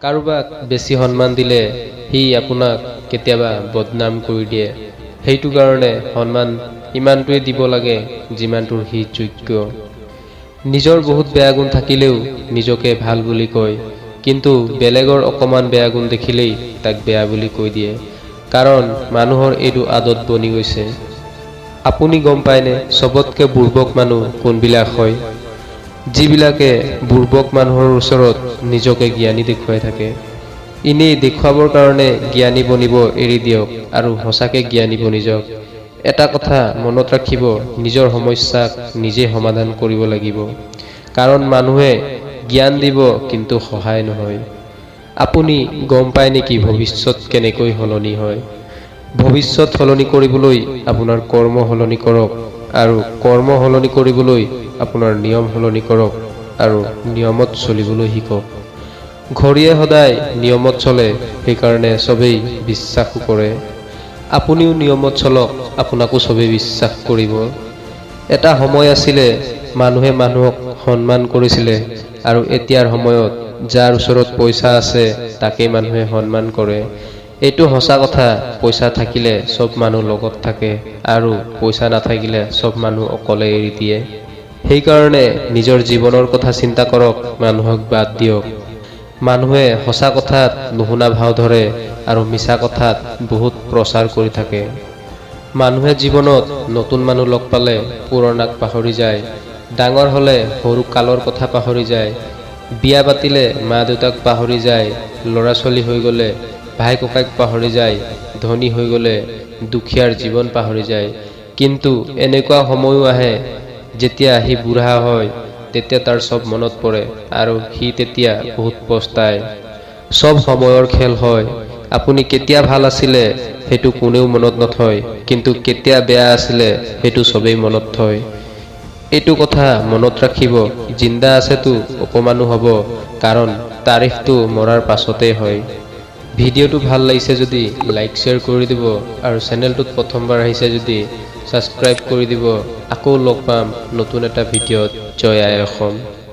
কাৰোবাক বেছি সন্মান দিলে সি আপোনাক কেতিয়াবা বদনাম কৰি দিয়ে। সেইটো কাৰণে সন্মান ইমানটোৱে দিব লাগে যিমানটোৰ সি যোগ্য। নিজৰ বহুত বেয়া গুণ থাকিলেও নিজকে ভাল বুলি কয়, কিন্তু বেলেগৰ অকণমান বেয়া গুণ দেখিলেই তাক বেয়া বুলি কৈ দিয়ে। কাৰণ মানুহৰ এইটো আদত বনি গৈছে। আপুনি গম পায়নে চবতকৈ বুৰ্বক মানুহ কোনবিলাক হয়? যিবিলাকে বুৰ্বক মানুহৰ ওচৰত নিজকে জ্ঞানী দেখুৱাই থাকে। এনেই দেখুৱাবৰ কাৰণে জ্ঞানী বনিব এৰি দিয়ক আৰু সঁচাকৈ জ্ঞানী বনি যাওক। এটা কথা মনত ৰাখিব, নিজৰ সমস্যাক নিজে সমাধান কৰিব লাগিব। কাৰণ মানুহে জ্ঞান দিব, কিন্তু সহায় নহয়। আপুনি গম পায় নেকি ভৱিষ্যত কেনেকৈ সলনি হয়? ভৱিষ্যত সলনি কৰিবলৈ আপোনাৰ কৰ্ম সলনি কৰক আৰু কৰ্ম সলনি কৰিবলৈ আপোনাৰ নিয়ম সলনি কৰক আৰু নিয়মত চলিবলৈ শিকক। ঘড়ীয়ে সদায় নিয়মত চলে, সেইকাৰণে চবেই বিশ্বাসো কৰে। আপুনিও নিয়মত চলক, আপোনাকো চবেই বিশ্বাস কৰিব। এটা সময় আছিলে মানুহে মানুহক সন্মান কৰিছিলে আৰু এতিয়াৰ সময়ত যাৰ ওচৰত পইচা আছে তাকেই মানুহে সন্মান কৰে। এইটো সঁচা কথা, পইচা থাকিলে চব মানুহ লগত থাকে আৰু পইচা নাথাকিলে চব মানুহ অকলে এৰি দিয়ে। সেইকাৰণে নিজৰ জীৱনৰ কথা চিন্তা কৰক, মানুহক বাদ দিয়ক। মানুহে সঁচা কথাত নুশুনা ভাও ধৰে আৰু মিছা কথাত বহুত প্ৰচাৰ কৰি থাকে। মানুহে জীৱনত নতুন মানুহ লগ পালে পুৰণাক পাহৰি যায়, ডাঙৰ হ'লে সৰু কালৰ কথা পাহৰি যায়, বিয়া পাতিলে মা দেউতাক পাহৰি যায়, ল'ৰা ছোৱালী হৈ গ'লে ভাই ককাইক পাহৰি যায়, ধনী হৈ গ'লে দুখীয়াৰ জীৱন পাহৰি যায়। কিন্তু এনেকুৱা সময়ো আহে যেতিয়া সি বুঢ়া হয়, তেতিয়া তাৰ চব মনত পৰে আৰু সি তেতিয়া বহুত পস্তায়। চব সময়ৰ খেল হয়। আপুনি কেতিয়া ভাল আছিলে সেইটো কোনেও মনত নথয়, কিন্তু কেতিয়া বেয়া আছিলে সেইটো চবেই মনত থয়। এইটো কথা মনত ৰাখিব, জিন্দা আছেতো অপমানো হ'ব, কাৰণ তাৰিফটো মৰাৰ পাছতেই হয়। ভিডিঅ'টো ভাল লাগিছে যদি লাইক, শ্বেয়াৰ কৰি দিব আৰু চেনেলটোত প্ৰথমবাৰ আহিছে যদি ছাবস্ক্ৰাইব কৰি দিব। আকৌ লগ পাম নতুন এটা ভিডিঅ'ত। জয় আই অসম।